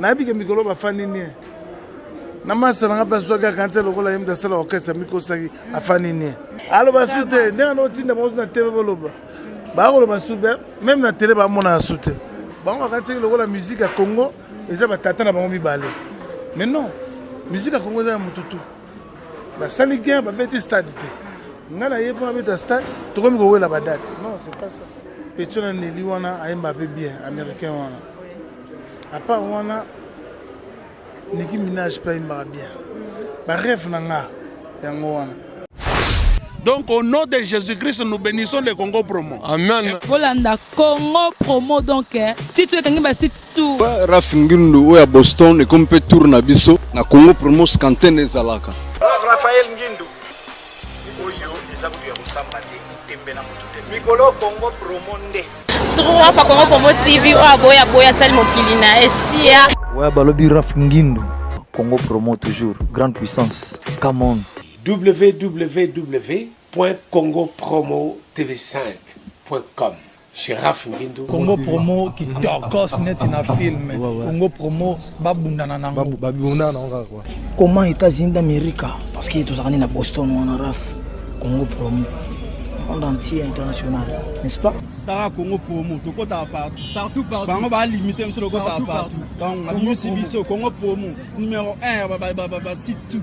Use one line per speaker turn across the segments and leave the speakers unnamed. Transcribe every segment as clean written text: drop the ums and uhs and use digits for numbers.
Nayebi ke mikolo bafandi nie na masa na nga mpe azwaki akanisi lokola ye moto asala orchestre, amikosaki, afandi nie, aloba su te. Ndenge na otinda bango na TV, boloba, bakoloba su te, même na télé bamonaka su te. Bango bakanisaki lokola musique ya Congo eza batata na bango mibale, mais non, musique ya Congo eza ya motutu. Basali guerre, babeti stade te. Ngai na ye mpo babeta stade, tokomi kowela badate. Non, c'est pas ça. Petio na Neli wana ayemba mpe bien, américain wana. À part wana, Nicki Minaj mpe ayembaka bien. Barêve na nga yango wana.
Donc au nom de Jésus-Christ, nous bénissons le Congo Promo.
Amen.
Bolanda Congo Promo, donc titre ekangi basite tout.
Raf Ngindu oyo ya Boston, ekomi mpe tour na biso na Congo Promo, scantene ezalaka.
Raphaël Ngindu oyo eza kutu ya kosamba te, tembe na motu te, mikolo Congo Promo nde.
Trois fois Congo Promo TV, oyo aboya aboya, asali mokili na esia.
Ouais, balobi Raf Ngindu. Congo Promo toujours, grande puissance. Come on.
www.congopromotv5.com chez Raf Ngindu.
Congo Promo kitokos neti na film. Congo Promo babundana nango.
Babundana nango kaka quoi.
Comment États-Unis d'Amérique, parce que tozalaka nde na Boston wana. Raf, Congo Promo monde entier, international, n'est-ce pas?
Taka Congo Promo, tokotaka partout.
Partout, partout.
Bango balimite biso, tokotaka partout. Donc abimisi biso Congo Promo numéro 1 ya basite tout.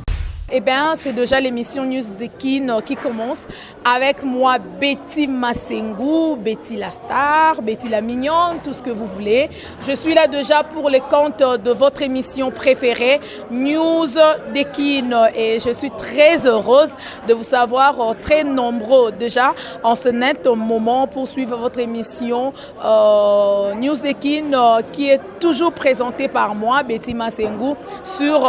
Eh bien, c'est déjà l'émission News de Kin qui commence avec moi, Betty Masengu, Betty la star, Betty la mignonne, tout ce que vous voulez. Je suis là déjà pour le compte de votre émission préférée, News de Kin. Et je suis très heureuse de vous savoir très nombreux déjà en ce net moment pour suivre votre émission News de Kin qui est toujours présentée par moi, Betty Masengu, sur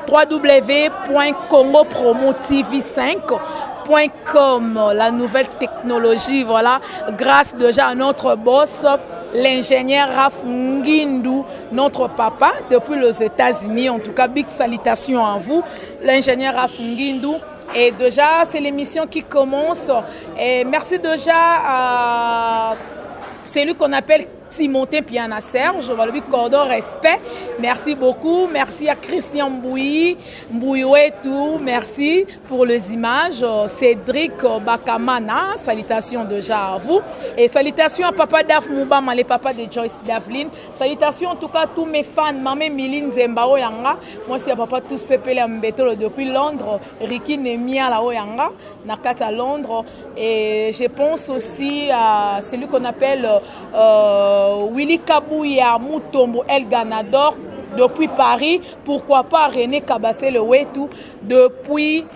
www.congopromotv5.com, la nouvelle technologie, voilà, grâce déjà à notre boss, l'ingénieur Raf Ngindu, notre papa, depuis les États-Unis. En tout cas, big salutation à vous, l'ingénieur Raf Ngindu. Et déjà, c'est l'émission qui commence. Et merci déjà à celui qu'on appelle Timothée Piana Serge, on va lui cordon respect. Merci beaucoup. Merci à Christian Mbouy, Mbouy tout. Merci pour les images. Cédric Bakamana, salutations déjà à vous. Et salutations à Papa Daf Moubama, le papa de Joyce Davlin. Salutations en tout cas à tous mes fans. Mamé Miline Zemba Oyanga. Moi, c'est papa tous Pépé Mbetolo depuis Londres. Ricky Nemia la Oyanga, Nakata à Londres. Et je pense aussi à celui qu'on appelle Willy Kabouya Mutombo El Ganador depuis Paris. Pourquoi pas René Kabassé le Wetou depuis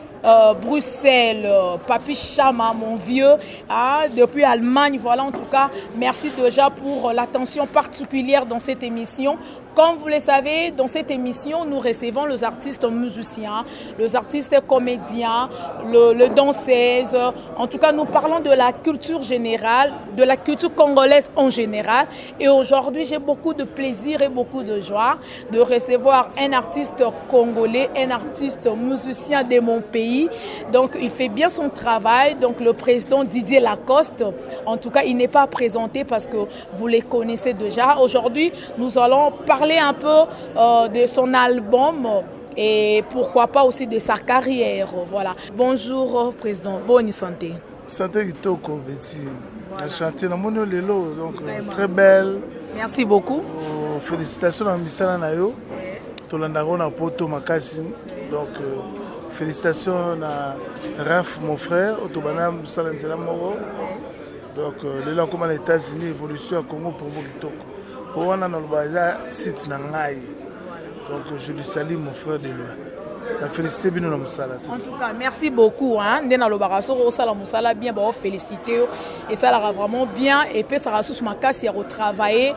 Bruxelles, Papi Chama, mon vieux, hein, depuis Allemagne. Voilà, en tout cas, merci déjà pour l'attention particulière dans cette émission. Comme vous le savez, dans cette émission, nous recevons les artistes musiciens, les artistes comédiens, le danseuses. En tout cas, nous parlons de la culture générale, de la culture congolaise en général. Et aujourd'hui, j'ai beaucoup de plaisir et beaucoup de joie de recevoir un artiste congolais, un artiste musicien de mon pays. Donc, il fait bien son travail. Donc, le président Didier Lacoste, en tout cas, il n'est pas présenté parce que vous les connaissez déjà. Aujourd'hui, nous allons parler un peu de son album et pourquoi pas aussi de sa carrière. Voilà. Bonjour, président. Bonne santé.
Santé kitoko, Betty. La chantier namoni yo lelo, donc très belle.
Merci beaucoup.
Oh, félicitations na misala na yo. Tolandaka na poto makasi. Donc félicitations na Raf, mon frère, otobana mosala nzela moko. Donc lelo akóma na États-Unis, évolution ya Congo Promo kitoko. Po wana naloba eza site na ngai. Donc je lui salue, mon frère de loin. Na félicité bino na mosala.
En tout cas, merci beaucoup, hein. Nde nalobaka, soki osala mosala bien, baofélicité yo, esalaka vraiment bien, epesaka susu makasi ya kotravailler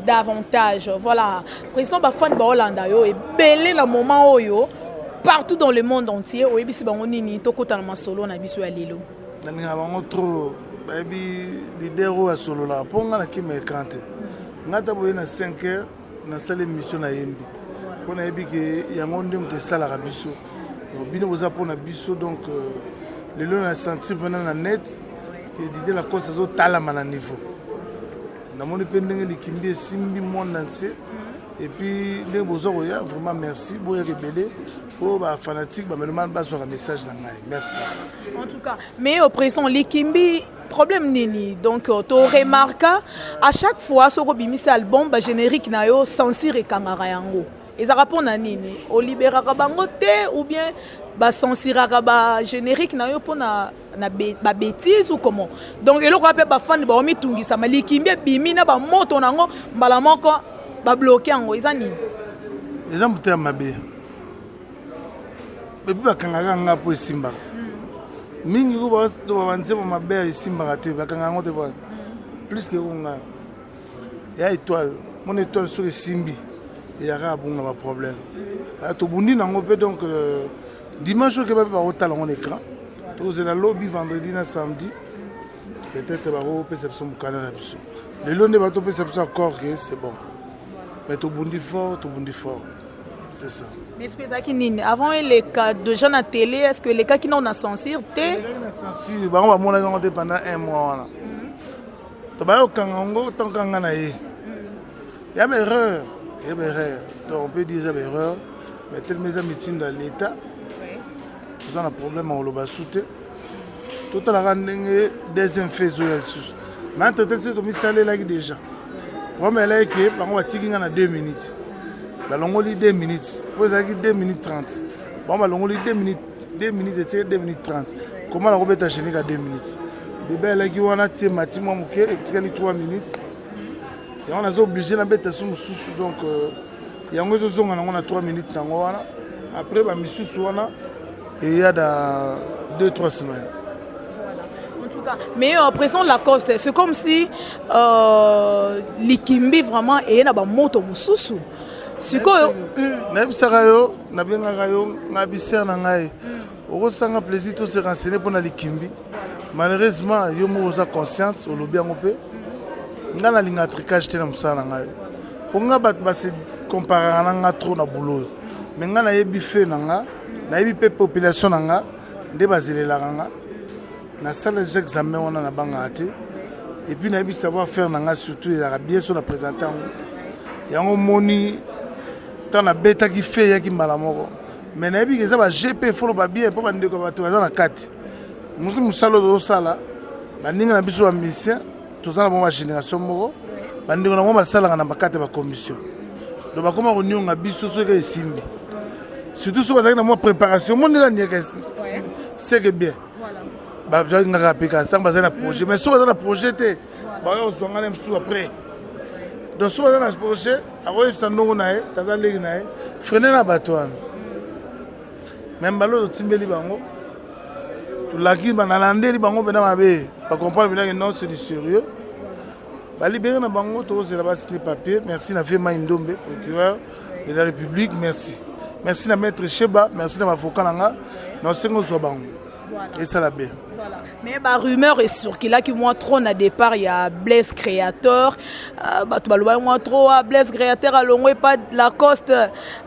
davantage. Voilà, président, bafani baolanda yo ebele na moment oyo partout dans le monde entier. Oyebisi bango nini? Tokota na masolo na biso ya lelo.
Nalingaka bango trop. Bayebi leader oyo asololaka mpo nga nakima écran te. Nga ata boye na 5 heures nasali émission, nayembi mpo nayebi ke yango nde moto esalaka biso. Bino boza mpona biso. Donc lelo na sentir mpena na net ke Didier Lacoste azotalama na niveau. Namoni mpe ndenge likimbi esimbi monde entier. Et puis ndenge boza koya, vraiment merci, boyaka ebele po ba fanatique ba mélomane bazwaka message na ngai. Merci.
En tout cas, mais au président Likimbi, problème nini? Donc euh, to remarqua à chaque fois soko bimisi album ba générique na yo censure ekangaka yango. Ezalaka mpo na nini? Oliberaka bango te ou bien bacensuraka ba générique na yo mpo na na ba bêtise ou comment? Donc eloko wana mpe bafani baomitungisama, Likimbi ebimi na bamoto nango mbala moko babloke yango, eza nini?
Eza motema mabe. Epuis bakangaka nga mpo esimbaka mingi ko banzembo mabe esimbaka te, bakanga yango te bwana plus ke ko nga ya étoile. Mona étoile soki esimbi, eyaka abunga baproblème. Tobundi nango mpe. Donc euh, dimanche oyo keba mpe bakotala yango na écran. Tozela lobi, vendredi na samedi, peut-être bakopesa biso mokanda na biso. Lelo nde batopesa biso accord ke c'est bon, mais tobundi fort, tobundi fort, c'est ça.
Mais est-ce que ezalaki nini avant eleka déjà na télé? Est ce que elekaki nao na censure te?
Na censure, bango bamonaki yango te pendant un mois wana. Tobaya kokanga yango ntango nga na ye ya baerreur, ya baerreur. Donc on peut dire eza baerreur, mais tellement eza mitindo ya l'état, toza na problème ya koloba su te. Totalaka ndenge deuxième phase oyo ya lisusu, mais entre temps tomisalelaki déjà. Problème elaki ke bango batiki nga na 2 minutes, balongoli 2 minutes po ezalaki 2 minutes 30. Bango balongoli 2 minutes, 2 minutes etiki 2 minutes 30. Koma nakobeta générique ya 2 minutes, débat elaki wana tie mati mwa moke, etikali 3 minutes. Yango naza obligé nabeta su mosusu. Donc euh, yango ezozonga nango na 3 minutes nango wana. Après bamisusu wana eya dans 2 3 semaines.
En tout cas, mais euh, président Lacoste, c'est comme si euh, Likimbi vraiment eye na bamoto mosusu sikoyo.
Nayebisaka yo, nabengaka yo, nga bisere na ngai, okosanga plaisir to se renseigner mpo na Likimbi. Malheureusement yo moko oza consciente, olobi yango mpe. Ngai nalingaka tricage te na mosala na ngai, mpo nga bato base comparaka na nga trop na boulot oyo, mais ngai nayebi fe na nga, nayebi mpe population na nga nde bazelelaka nga. Nasala déjà examen wana, nabangaka te. Et puis nayebi savoir faire na nga, surtout ezalaka bien so na présente yango. Yango moni ntango nabetaki fe, eyaki mbala moko. Mais nayebi ke eza ba gp foloba bien mpo bandeko ya bato baza na kati mosusu. Mosala oyo tozosala, baninga na biso bamusicien, toza na bango bagénération moko. Bandeko na bango basalaka na bakati ya bacommission, donc bakoma konionga biso soki esimbi, surtout soki bazalaki na mwa préparation. Mo ndenge anieka, c'est que bien bazalaki ngaka mpe kaka ntango bazali na projet. Mais soki baza na projet te, baya kozwa ngai na mosusu après. Donc soki baza na projet, akoyebisa ndongo na ye, tata leki na ye, freine na bato wana. Mais mbala oyo totimbeli bango, tolaki, nalandeli bango mpena mabe, bacomprendre mpena ke non, c'est du sérieux. Balibere na bango, tokozela basine papier. Merci na vie Mai Ndombe, procureur de la République. Merci, merci na maître Sheba, merci na bavocat na nga. Na osengi ozwa bango, esala bien.
Voilà. Mais ba rumeur ecirculaki mwa trop na départ ya Blaise Créateur. Euh, bato balobaki mwa trop, ah, Blaise Créateur alongwe pa Lacoste,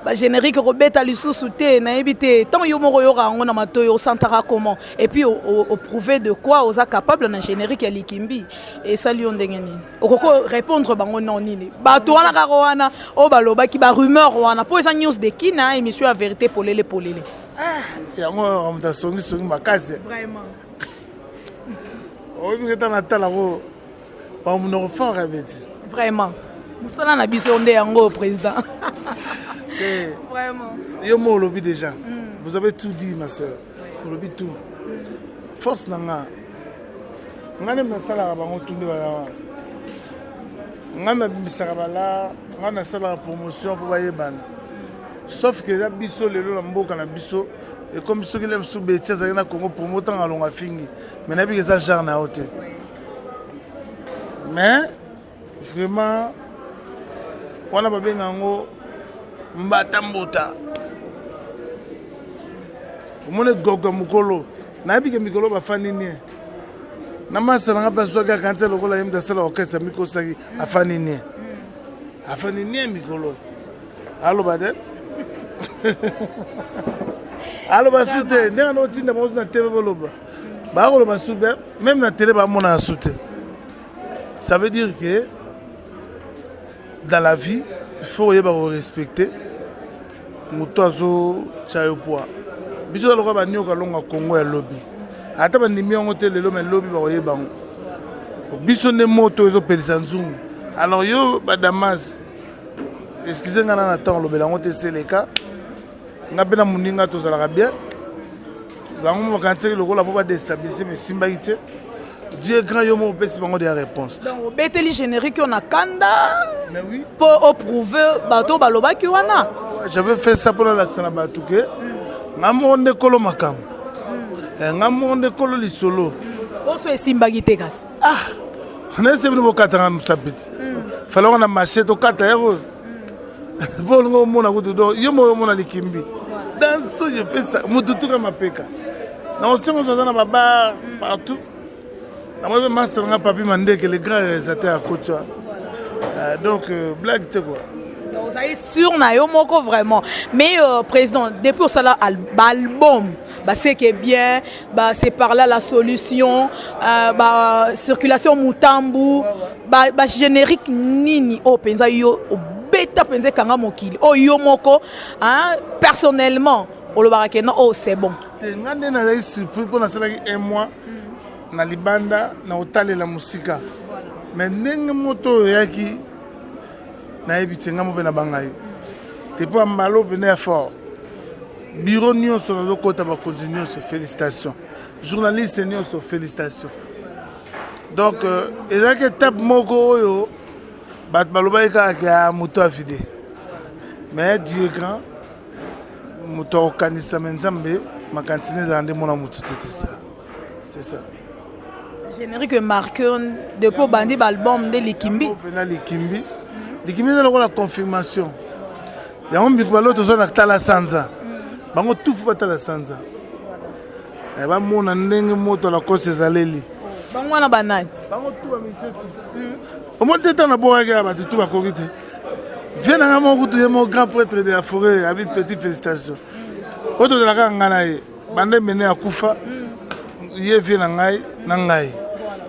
ba générique kobeta lisusu te, nayebi te. Tant yo moko yoka yango na matoyi, osantaka comment? Et puis oprouver de quoi oza capable na générique ya Likimbi. Esali yo ndenge nini? Okoko répondre bango non nini? Bato wana kaka wana oyo balobaki ba rumeur wana, po eza news de Kina, émission ya vérité polele polele.
Yango moto asongisongi makasi.
Vraiment.
Oyebi ke ntango natalako bamonoko fort abeti.
Vraiment, mosala na biso nde yango, président. Vraiment.
Yo mo olobi déjà, vous avez tout dit, ma soeur, olobi tout. Force na nga, nga nde nasalaka bango tu nde baza wana. Nga nabimisaka bala, nga nasalaka promotion mpo bayebana. Sauf ke eza biso lelo na mboka na biso ekomi soki le mosusu beti azalaki na Congo Promo, ntango alonga fingi. Mais nayebi ke eza genre na yo te. Mais vraiment wana babenga yango mbata mbota. Omoni gogo mokolo, nayebi ke mikolo bafandi nie na masa na nga mpe azwaki akanisi lokola ye moto asala orchestre, amikosaki. Afandi nie, afandi nie mikolo, aloba te, aloba su te. Ndenge na otinda bango na tv boloba, bakoloba su te. Même na télé bamonaka su te. Ça veut dire que Dans la vie, il faut oyeba ko respecter moto azotya yo poids. Biso toza lokola banioka longa Congo ya lobi. Ata bandimi yango te lelo, mais lobi bakoyeba yango. Biso nde moto ezopelisa nzungu. Alors yo badamas, excuse nga na na ntango olobela yango te seleka. Nga mpe na moninga tozalaka bien. Bango bakanisaki lokola mpo badestabilise, mais esimbaki te. Dieu est grand, yo moko opesi bango deya réponse.
Donc obeteli générique oyo na kanda
oui.
mpo oprouve bato oyo balobaki wana.
J'avais fait ça mpo nalakisa na bato ke nga moko nde kolo makambo, nga moko nde kolo lisolo.
Oso esimbaki te kasi.
Ah, nayese bino bokatanga mosapi ti falonga na marché tokata yango mpo olingi omona kutu donc yo moko omona likimbi danse oyo epesa motu tuka mapeka na osengo ozo aza na babar partout. Namoni mpe master nanga Papi Mandeke, le grand réalisateur akoti wana. Donc blague te quoi.
Donc ozali sûr na yo moko vraiment. Mais président, depuis osala baalbum baseke bien, ba c'est par là la solution, ba circulation mutambu, ba générique nini oyo mpenza yo obeta mpenza ekanga mokili oyo yo moko, hein, personnellement olobaka ke non, oh c'est bon?
Te, nga nde nazali surpris mpo nasalaki un mois na libanda na kotalela mosika, mais ndenge moto oyo oyaki nayebi te, nga mo mpe na bangai te mpo ya mbalo pene ya fort. Bureau nyonso nazokɔta, bakonzi nyonso félicitation, journaliste nyonso félicitation. Donc ezalaki étape moko oyo bato balobaki kaka ke ya moto avide, mais Dieu est grand. Moto akokanisa, me Nzambe makanisi ne ezala nde mona motu te te, ça c'est ça.
Générique marqué depuis obandi baalbum nde likimbi.
Mpena likimbi, likimbi eza lokola confirmation yango. Mbiko balo toza na tala sanza, bango tufu batala sanza, bamona ndenge moto Lacoste ezaleli.
Bango wana banani?
Bango tu bamise tu omoni te. Ntango nabokaki ya bato tu bakoki te, vie nanga moko kutu ye moko grand prêtre de la forêt abi petit félicitation oyo tozalaka nga na ye banda emene akufa ye vie na ngai na ngai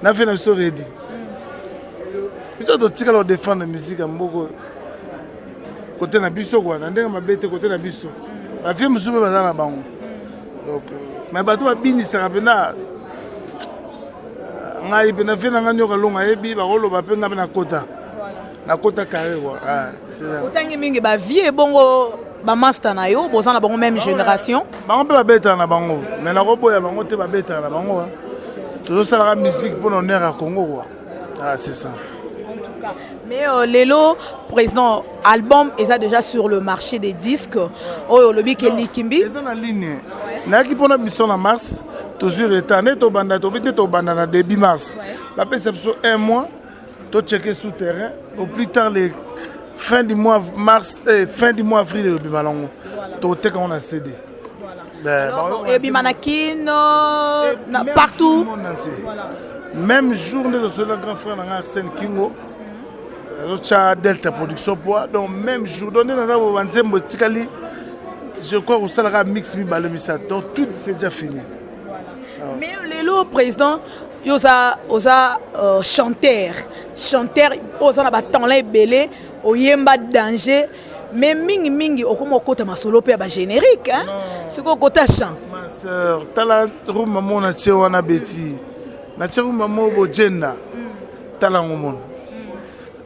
na vie na biso redi. Biso totikala kodefendre musique ya mboka kote na biso kua na ndenge mabe te. Kote na biso bavie mosusu mpe baza na bango. Donc mais bato babinisaka mpena ngai mpe na vie na ngai nyoka longo ayebi bakoloba mpe ngai mpe nakota nakota carré quoi. Ah, c'est ça.
Otangi mingi bavie ebongo bamaster na yo boza na bango même génération.
Bango mpe babetaka na bango, mais nakoboya bango te, babetaka na bango, hein. Tozosalaka musique mpona honneur ya Congo quoi. Ah, c'est ça.
Mais lelo président, album eza déjà sur le marché des disques oyo olobi ke likimbi.
Eza na ligne. Nayaki mpona mission na mars, tozwi retard nde tobanda tobi te, tobanda na début mars. Bapesa biso un mois tocheke sous terrain au plus tard les fin du mois mars, fin du mois avril ebima nango, toteka yango na CD.
Ebima na Kino na partout.
Même jour nde tosola grand frère na ngai Arsène Kingo azotya Delta Production poids. Donc même jour, donc nde naza banzembo etikali, je crois kosalaka mix mibale misato, donc tout c'est déjà fini.
Mais lelo président, yo oza chanteur, oza na batalent ebele, oyemba danger, mais mingimingi okoma okota masolo mpe ya bagénérique, soki okota chant.
Ma sœur, tala rumba mo natie wana beti, natie rumba mo bojenda, tala yango mono.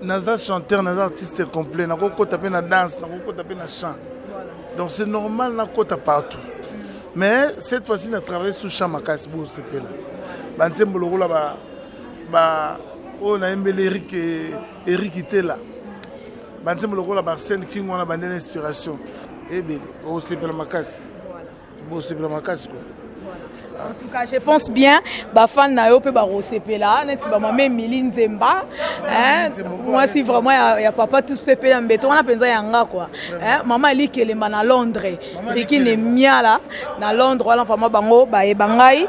Naza chanteur, naza artiste complet, nakokota mpe na danse, nakokota mpe na chant, donc c'est normal nakota partout. Mais cette fois-ci na travaille sous chant makasi. Bosepela banzembo lokola ba oyo nayembeli Erik, Erik Itela, banzembo lokola Barsène King wana bandene inspiration ebele. Osepela makasi, bosepela makasi quoi.
En tout cas, je pense bien, bafan na yo mpe bakosepela neti bamama Emili Nzemba, hein, mwasi vraiment ya papa tous pepe ya mbeto wana mpenza yanga quoi, hein, mama Alikelemba na Londres, Riki Nemiala na Londres wana, vraiment bango bayeba ngai,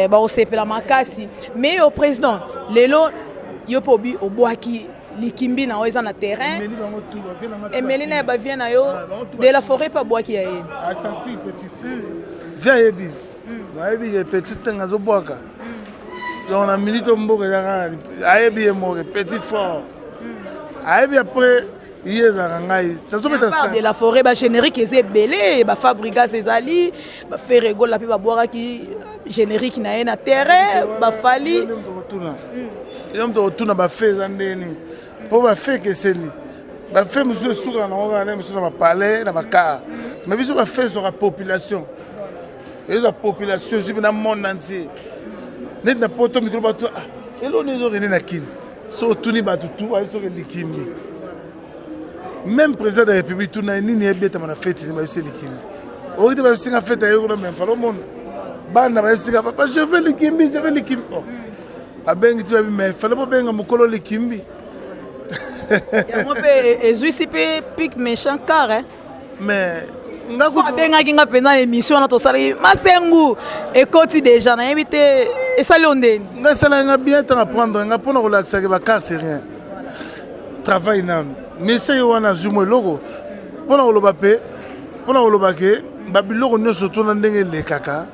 bakosepela makasi. Mais yo président, lelo yo mpe obi obwaki likimbi na yo eza na terrain, emeli na ya bavie na yo de la forêt mpe abwaki ya ye.
Asanti petite vie ayebi, ayebi ke petit ntango azobwaka. Donc na minute oyo mboka eza kaka ayebi ye moko petit fort. Ayebi après ye ezalaka ngai
nazobeta de la forêt, bagénérique eza ebele, bafabrigas ezali, baFerre Gola mpe babwakaki générique na ye na terrain, baFally.
Yo moto otuna bafe eza ndeni mpo bafe ekeseni. Bafe mosusu esukaka nango kaka nde mosusu na bapalais, na bacar, mais biso bafe ezwaka population, ezwa population, ezwi na monde entier. Neti na Poto, mikolo bato eloko nini ezokende na Kini? So otuni bato tu, bayebi soki likimbi. Même président de la République, tuna ye nini ebetama na feti, ni bayebisi likimbi. Okoki te, bayebisinga fete aye kuna, me fala omona bana bayebisinga: "Papa, je veux likimbi, je veux likimbi." Oh. Babengi ti babi, mais fale bobenga mokolo likimbi.
Yango mpe ezwisi mpe pic méchant car.
Mais
abengaki nga mpenza na émission wana, tosalaki masengu ekoti déjà, nayebi te esali yo ndeni.
Nga esalaki nga bien ntango apprendre nga mpona kolakisaki bacar, c'est rien, travail nanu. Mais wana azwi mo eloko mpona koloba mpe mpona koloba ke babiloko nyonso tona ndenge elekaka,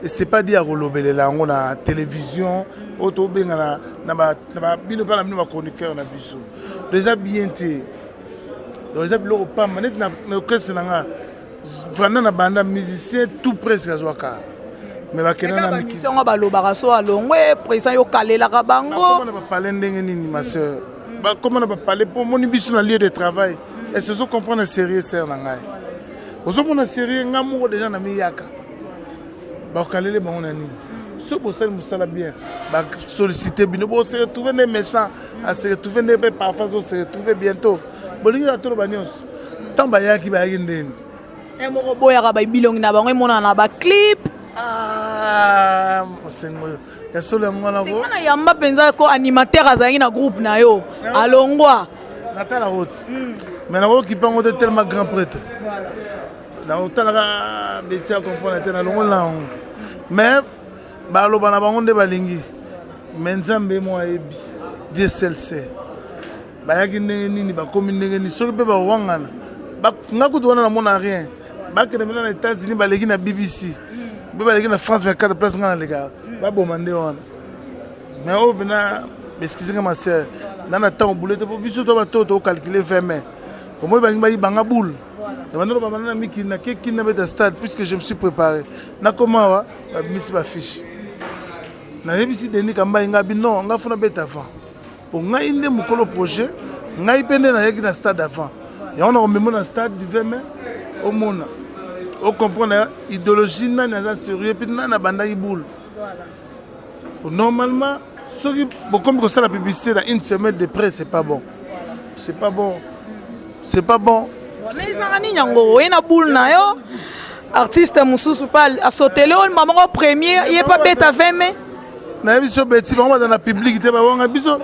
c'est pas dit ya kolobelela yango na télévision oyo tobenga na bino mpe na bino bachroniqueur na biso. Eza bien te. Donc eza biloko pamba. Neti na orchestre na nga, vanda na banda, musicien tout presque azwaka, mais bakenda na
mikili yango balobaka so alongwe président, yo kalelaka bango.
Na bapale ndenge nini, ma sœur? Bakoma na bapale mpo omoni biso na lieu de travail. Est-ce ozo comprendre sérieux, sœur na ngai? Ozomona sérieux, nga moko déjà na miyaka, bakalele bango na nini? Soki bosali mosala bien, basollicite bino, bose retrouve nde méchant ase retrouve nde mpe parfois ozose retrouve bientôt. Bolingi kaka toloba nyonso. Ntango bayaki, bayaki ndeni?
Moko boyaka bilongi na bango emonana na baclip.
Mosengo oyo ya solo, yango wana.
Ko na yamba mpenza ko animateur azalaki na groupe na yo, alongwa.
Natala route, mais nakokipa yango te, tellement grand prêtre nakotalaka beti ya comprendre te, nalongoli na yango. Mais baloba na bango nde balingi, mais Nzambe mo ayebi, Dieu seul sait bayaki ndenge nini, bakomi ndenge nini. Soki mpe bawangana nga kutu wana namona rien. Bakende mpena na États-Unis, baleki na BBC mpe baleki na France 24, place nga nalekaka, baboma nde wana. Mais oyo mpena, excuse nga ma sœur, na na ntango bule te, mpo biso to bato tocalcule 20 mai, omoni balingi bayibanga boule na banda loba banda na mikili, nake Kini, nabeta stade puisque je me suis préparé. Nakoma awa, babimisi bafiche, nayebisi Denis Kambai nga bi non, nga funa beta avant, po ngai nde mokolo projet, ngai mpe nde nayaki na stade avant yango. Nakomema na stade du 20 mai, omona, ocomprendre idéologie, nani aza sérieux mpe nani abandaki boule. Normalement, soki bokomi kosala publicité na une semaine de près, c'est pas bon, c'est pas bon, c'est pas bon.
Mais ezalaka nini yango? Oye na boule na yo, artiste mosusu mpe asotele oyo moko premier, ye mpe abeta 20 mai.
Nayebi so beti bango baza na public te, bawanga biso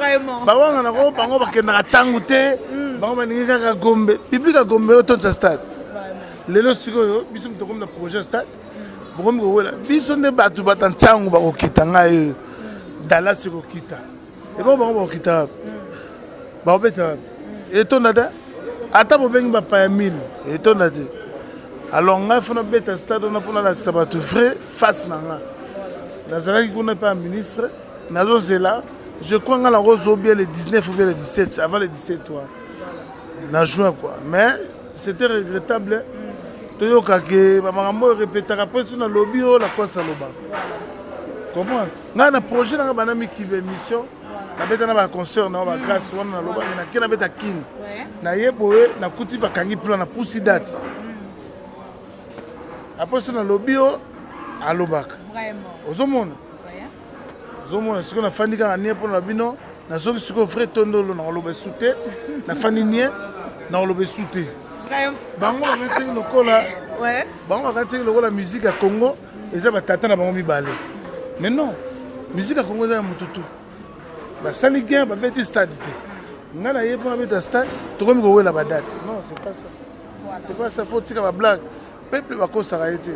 bawanga nako, bango bakendaka ntangu te, bango balingi kaka Gombe, public ya Gombe oyo tonisa stade. Lelo sikoyo biso tokomi na projet stade, bokomi kowela biso nde bato bata ntango bakokita. Ngai oyo Dallas ekokita, ebongo bango bakokita wapi? Bakobeta wapi? Etonda te, ata bobengi bapaya mine, etonda te. Alors ngai fona beta stade wana mpona alakisa bato vrai face na nga. Nazalaki kuna mpe ya ministre, nazozela, je crois nga nakozwa bien le 19 ou bien le 17, avant le 17 wana na juin quoi. Mais c'était regrettable, toyokake bamakambo oyo répétaka mpo so nalobi oyo lakwasi alobaka. Comprendre ngai na projet nanga banda mikili, émission nabeta na baconcert na bagrâce wana, nalobaki nake nabeta Kini, naye boye nakuti bakangi plan, napusi date. Après so nalobi oyo alobaka, ozomona, ozomona sikoyo nafandi kaka nie mpo na bino. Nazoki sikoyo vrai tondolo, nakoloba esu te, nafandi nie, nakoloba esu te. Bango bakatisaki lokola, bango bakatisaki lokola musique ya Congo eza batata na bango mibale. Mais non, musique ya Congo eza ya motutu. Basali guerre, babeti stade te. Ngai naye mpo nabeta stade, tokomi kowela badate. Non, c'est pas ça, c'est pas ça. Faut tika bablague, peuple bakosaka ye te.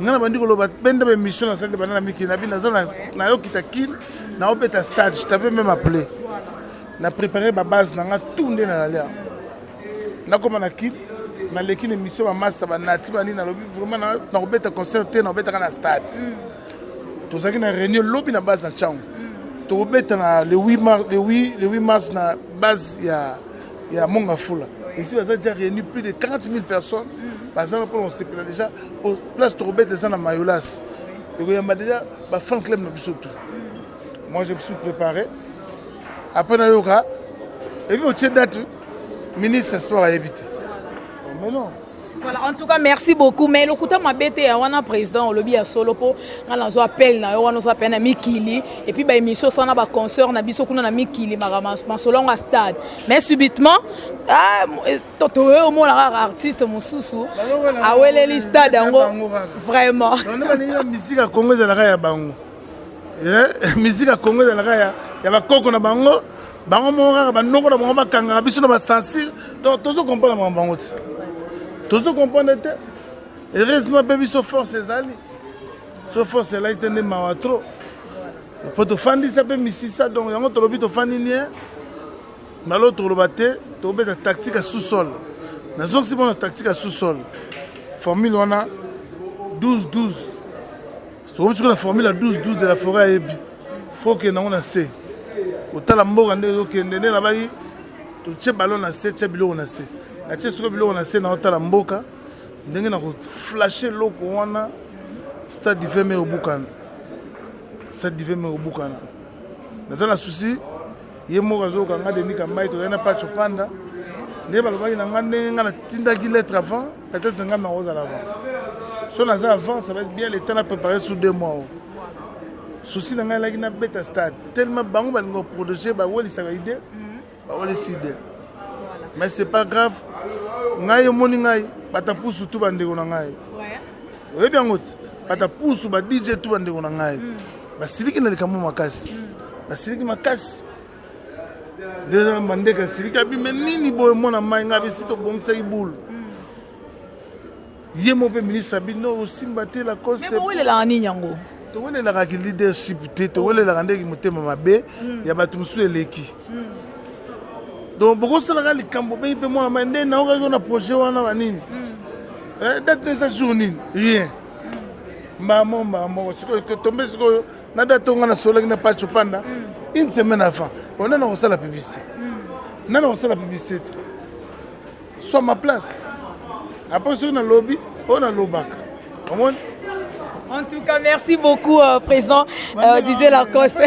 Ngai na bandi koloba benda baémission nasali banda na mikili na bino, naza nayokita Kine, naobeta stade. Je t'avais même appelé, na préparé babase na nga tout nde nazali awa. Nakoma na Kine, naleki na émission, bamaster banati banini, nalobi vraiment nakobeta concert te, nakobetaka na stade. Tozalaki na réunion lobi na base na Ntiango, tokobeta na le 8 mars, le 8, le 8 mars na base ya Ya Mongafula. Ici, baza déjà réuni plus de 40 000 personnes. Baza mpona kosepela déjà place tokobeta eza na Mayolas. Ekoyamba déjà ba fan club na biso tout. Moi, je me suis préparé. Après nayoka et puis otie date, ministre sport ayebi te. Mais non.
Voilà, en tout cas, merci beaucoup. Mais lokuta mabete ya wana président olobi ya solo po nga nazo appel na yo wana ozo appel na mikili et puis ba émission sana ba concert na biso kuna na mikili makama masolo ya stade. Mais subitement ah toto yo mona kaka artiste mosusu aweleli stade yango vraiment.
Non, musique ya Congo ezalaka ya bango. Musique ya Congo ezalaka ya bakoko na bango. Bango moko kaka banoko na bango bakangaka biso na basansire. Donc tozo comprendre makambo bango ti. Tozo comprendre te. Heureusement mpe biso force ezali. So force elaki te nde mawa trop. Po tofandisa mpe misisa, donc yango tolobi tofandi nie. Malo toloba te, tobeta tactique ya sous-sol. Nazongisi bona tactique ya sous-sol. Formule wana 12 12. Tokomi sikoyo na formule ya 12 12 de la forêt ayebi. Faut okende yango na se. Otala mboka nde ezokende nde nabaki totie ballon na se, tie biloko na se. Natie sikoyo biloko na se na otala mboka ndenge na koflashe eloko wana stade du 20 mai obukana. Stade du 20 mai obukana. Naza na souci ye moko azoyoka nga Denis Kambayi, tozali na Pacho Panda nde balobaki na nga ndenge nga natindaki lettre avant, peut-être nga nakozala avant. So naza avant, ça va être bien le temps na préparer sous 2 mois. Souci na ngai elaki nabeta stade tellement bango balinga koprotéger, bawelisaka idée, bawelisi idée. Mais c'est pas grave, ngai omoni ngai bata pusu tu bandeko na ngai. Oyebi yango ti bata pusu ba DJ tu bandeko na ngai. Basiliki na likambo makasi. Basiliki makasi. Déjà mandeka siliki abime nini boye mwana mai ngai bisi tobongisaki boule. Ye mo mpe ministre abi no osimba te Lacoste.
Mais bowelelaka nini yango?
Towelelaka ki leadership te, towelelaka ndenge motema mabe ya bato mosusu eleki. Donc bokosalaka likambo bengi mpe mwana mai nde naokaki na projet wana banini. Date eza jour nini? Rien. Mbamo mbamo sikoyo tombe sikoyo na date nga nasolaki na Pacho Panda une semaine avant. Bon, nana kosala publicité. Nana kosala publicité. Soit ma place. Après soki nalobi, oyo nalobaka. Omoni?
En tout cas, merci beaucoup, président Didier Lacoste.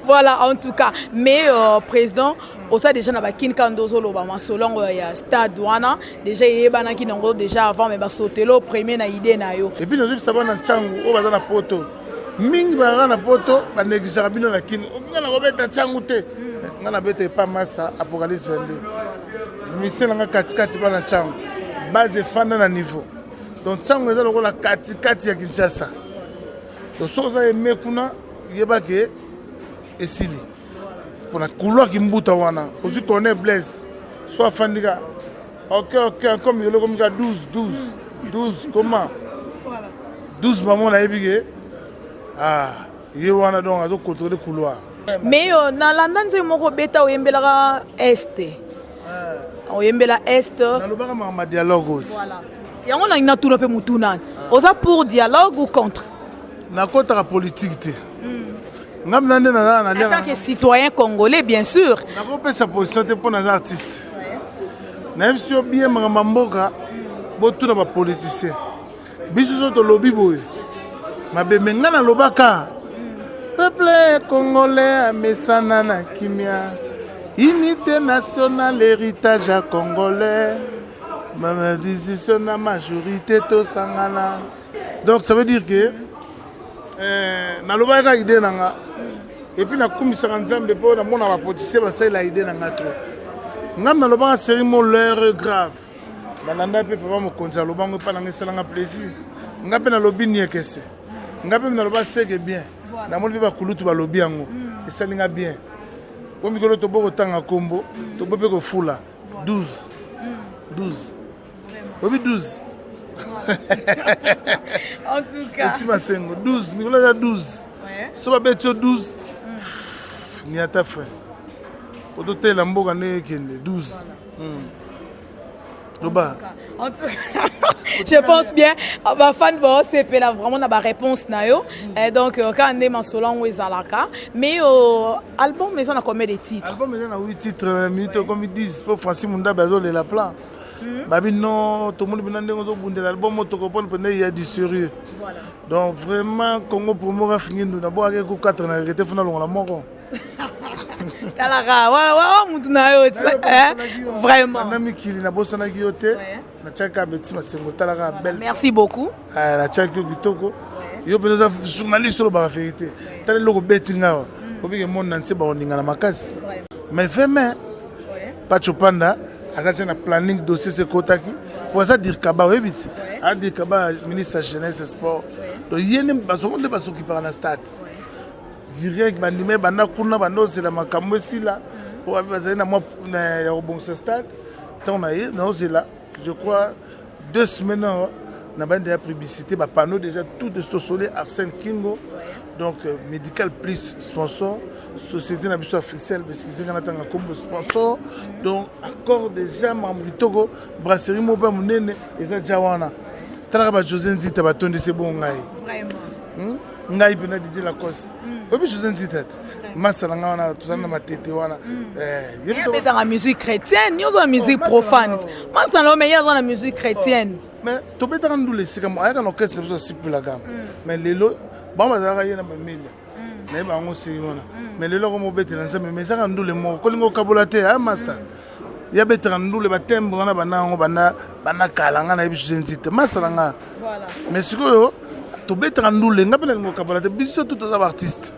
Voilà, en tout cas. Mais, président, osa déjà na bakin kando loba masolongo ya stade wana déjà yebanaki nango déjà avant mais basotelo premier na idée na yo.
Et puis nazobisa bana ntango oyo baza na poto mingi bazalaka na poto banégligeaka bino na kini nga nakobeta ntango te nga nabeta epa masa Apocalypse 22 mise nanga katikati bana ntango base efanda na niveau donc ntango eza lokola katikati ya Kinshasa. Donc soki oza eme kuna yebake esili mpona couloir kimbuta wana ozwi Corneille Blaise so afandika ok ok comme eloko mika 12 12 12 comment 12 mamo nayebi ke ah ye wana donc azocontrôle couloir.
Mais yo nalanda nzembo moko beta oyembelaka este oyembela este
nalobaka makambo ya dialogue oyo.
Voilà, yango nangi natuna mpe mutuna, oza pour dialogue ou contre?
Nakotaka politique te ngai mna nde naza
na en tant que citoyen congolais, bien sûr.
Nakopesa position te mpo naza artiste. Nayebisi yo bien, makambo ya mboka botuna bapoliticien. Biso so tolobi boye mabe me ngai nalobaka peuple congolais amesana na kimia, unité nationale héritage ya congolais, décision na majorité tosangana. Donc ça veut dire que nalobaki kaka idée na nga et puis nakumisaka Nzambe mpo namona bapoliticien basalela idée na nga trop. Ngai nalobaka série mo l'heure est grave, nalanda mpe papa mokonzi alobango epa nanga esalanga plaisir. Nga mpe nalobi niekese, nga mpe naloba seke bien, namoni mpe bakulutu balobi yango esalinga bien. Po mikolo tobo kotanga nkombo, tobo mpe kofula 12 12 oyebi 12.
En tout cas.
Eti masengo 12 mikolo eza 12 so babeti yo 12 niata frein po totelela mboka ndenge ekende 12. Loba.
En tout cas, je pense bien bafan baosepela vraiment na baréponse na yo. Donc kaka nde masolo yango ezalaka, mais album eza na combien de titres?
Album eza na 8 titres, minute okomi 10, mpo Francis Mundabe azolela plan. Babi non, tomoni mpena ndenge ozobundela album oyo, tokopone mpenza ya du sérieux. Donc vraiment, Congo Promo, Raf Ngindu, nabwakaki ku 4 na regretter, funa longola moko.
Talaka wa mutu na yo vraiment.
Na mikili nabosanaki yo te, natiaki kaka Beti Masengo, talaka belle.
Merci beaucoup.
Natiaki yo kitoko, yo mpenza oza journaliste, olobaka vérité. Tala eloko obeti nga awa, obike monde entier bakoningana makasi. Mais vraiment, Pacho Panda aza tia na planning, dossier se ekotaki po aza dirkaba, oyebi ti aza dirkaba, ministre ya jeunesse et sport. Donc ye nde bazongo nde bazokipaka na stade direct. Bandima ebanda kuna, banda ozela makambo esila po babi bazali na mwa ya kobongisa stade. Ntango na ye naozela, je crois 2 semaines awa na bandi ya publicité, bapanneau déjà tout tosoli. Arsène Kingo, donc Médical Plus sponsor, société na biso officielle besisenga na ntanga kombo sponsor. Donc accord déjà, makambo kitoko, brasserie moko mpe monene eza dia wana. Talaka ba José Nzita batondisi bongo ngai. Ngai mpena Didier Lacoste, oyebi José Nzita te, masa na ngai wana, tozali na matete wana.
Abetaka musique chrétienne, nyonso na musique profane. Masa na yo, mais ye aza na musique chrétienne.
Mais tobetaka ndula esika mo ayaka na orchestre na biso asipulaka. Mais lelo bango bazalaka ye na bamilia, nayeba yango seri wana. Mais lelo ako mobetela Nzambe, mais ezaka ndule moko, kolinga okabola te. Aya master ya betaka ndule, batembre wana banda yango banda kala. Nga nayebi José Nzita, master na nga. Mais sikoyo tobetaka ndule, nga mpe nalinga okabola te, biso tu toza baartiste.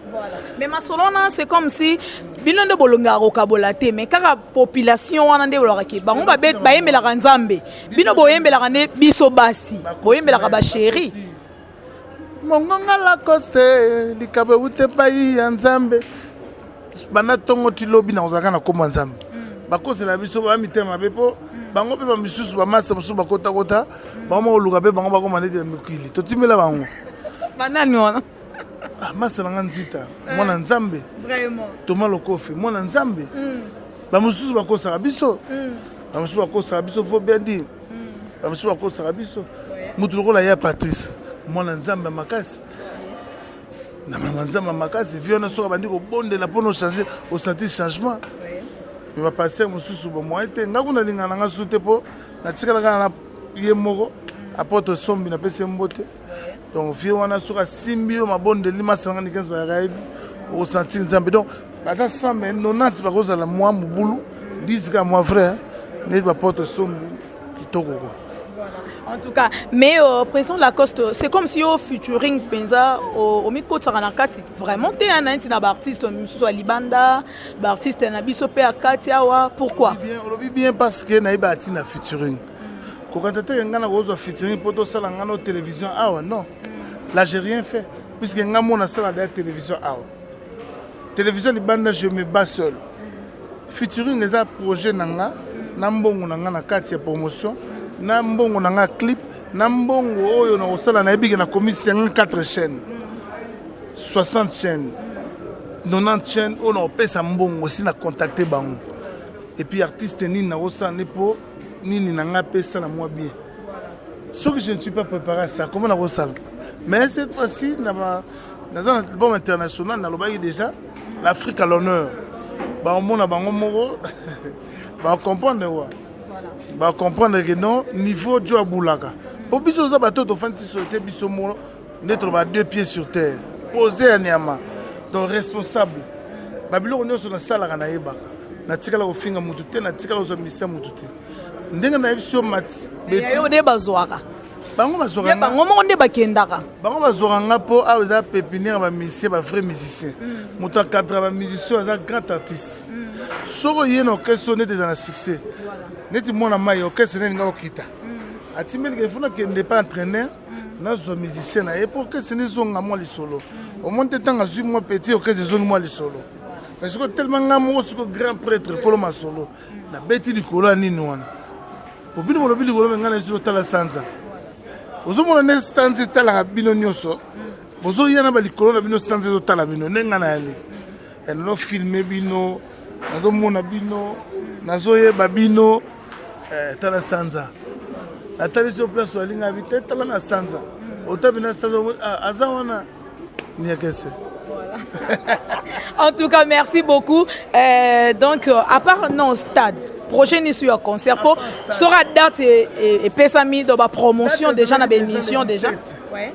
Mais masolo wana, c'est comme si bino nde bolongaka kokabola te, mais kaka population wana nde bolobaka ke bango bayembelaka Nzambe, bino boyembelaka nde biso basi, boyembelaka bachéri.
Mongonga Lacoste, likabo ewute epai ya Nzambe. Banda ntongo ti lobi na kozalaka na nkombo ya Nzambe. Bakosela biso ba mitema mabe mpo bango mpe bamisusu, bamasa mosusu bakotakota bango moko koluka mpe bango bakoma neti ya mikili, totimbela bango.
Banani wana?
Masa na nga Nzita, mwana Nzambe. Toma Lokofe, mwana Nzambe. Bamosusu bakosaka biso, bamosusu bakosaka biso, faut bien dire, bamosusu bakosaka biso. Motu lokola ya Patrice, mwana Nzambe ya makasi, na mama Nzambe ya makasi vi wana, soki abandi kobondela mpona ochange, osentir changement. Mais bapasteur mosusu bamoye te. Nga kuna alingaka na nga su te, mpo natikala kaka na ye moko apôtre Sombi, napesi ye mbote. Donc vie wana, soki asimbi yo mabondeli, masanga ni 15 bayaka, yebi okosentir Nzambe. Donc baza 100, mais 90 bakozala mwa mobulu, 10 kaka mwa vrai, neti baporte Sombi kitoko quoi.
En tout cas, mais président Lacoste, c'est comme si au featuring penza omikotisaka na kati vraiment te na neti na baartiste misusu ya libanda, baartiste na biso mpe ya kati awa. Pourquoi?
Olobi bien, parce que nayeba ati na featuring kokanta te. Ngai na kozwa featuring mpo tosala ngai na télévision awa, non, là j'ai rien fait, puisque ngai mo nasala deya télévision awa, télévision libanda, je me bats seul. Featuring eza projet na nga, na mbongo na nga na kati ya promotion, na mbongo na nga clip, na mbongo oyo na kosala. Nayebi ke nakomi 54 chaîne, 60 chaîne, 90 chaîne oyo na kopesa mbongo si na contacte bango. Et puis artiste nini nakosala nde mpo nini na ngai mpe esala mwa bien. Soki je ne suis pas préparé à ça, comment nakosala? Mais cette fois-ci naza na album international, nalobaki déjà l'Afrique à l'honneur. Baomona bango moko, bacomprendre wa bacomprendre ke non, niveau jo abulaka mpo biso oza bato tofandi so te, biso moko nde toloba deux pieds sur terre, posé ya nyama. Donc responsable, babiloko nyonso nasalaka, nayebaka, natikala kofinga mutu te, natikala kozwa misia mutu te. Ndenge nayebi so mati.
Yo nde bazwaka.
Bango bazwaka.
Bango moko nde bakendaka.
Bango bazwaka nga mpo awa eza pépinière ya bamusicien, bavrai musicien. Moto acadre bamusicien aza grand artiste. Soki oye na orchestre oyo neti eza na succès, neti mwana mai, orchestre neni nga okita atimbelika, ifo nakende pa entraîneur, nazwa musicien na ye mpo orchestre nde ezonga mwa lisolo. Omoni te, ntango azwi mwa petit, orchestre ezongi mwa lisolo. Mais sikoyo tellement nga moko sikoyo grand prêtre, kolo masolo, nabeti likolo ya nini wana po bino bolobi likolo, me ngai na biso totala sanza. Ozomona nde sanza etalaka bino nyonso, bozoya na balikolo na bino, sanza ezotala bino. Nde ngai nayali, nazofilme bino, nazomona bino, nazoyeba bino. Eh, tala sanza natalisi yo place oalinga bi te tala na sanza otabi na sanza ah, aza wana niakese.
En tout cas, merci beaucoup. Donc, à part non stade, prochaine issue ya concert po sora date epesami do ba promotion déjà na ba émission déjà. Ouais.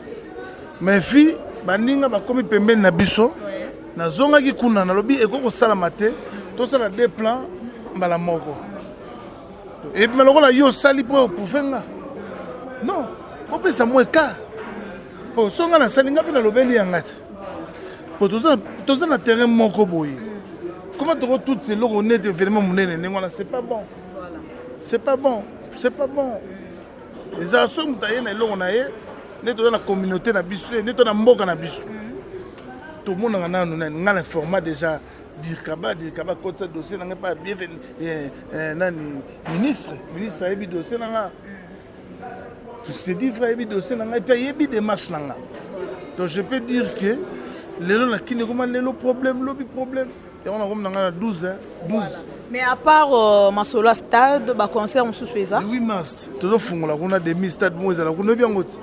Mais fille, baninga bakomi pembeni na biso, nazongaki kuna, nalobi ekoki kosalama te tosala deux plans mbala moko. Ebima lokola yo osali mpo oprouve nga. Non, opesa mwa écart. Po so nga nasali, nga mpe nalobeli yanga te. Po toza na terrain moko boye. Comment tokotutisa eloko neti événement monene ndenge wana? C'est pas bon. C'est pas bon. C'est pas bon. Ezala soki moto aye na eloko na ye, nde toza na communauté na biso, nde toza na mboka na biso. Tomonaka nanu nani nga na format déjà Dirkaba, Dirkaba kotisa dossier na ngai pa bien nani ministre ayebi dossier na nga. C'est dit vrai, ayebi dossier na ngai mpe ayebi démarche na nga. Donc je peux dire que lelo na kini ekoma lelo problème, lobi problème. Yango nakomi na ngai na 12, hein, 12.
Voilà. Mais à part masolo ya stade, ba concert mosusu eza?
Le 8 mars tozofungola kuna demi stade moko ezala kuna, oyebi yango ti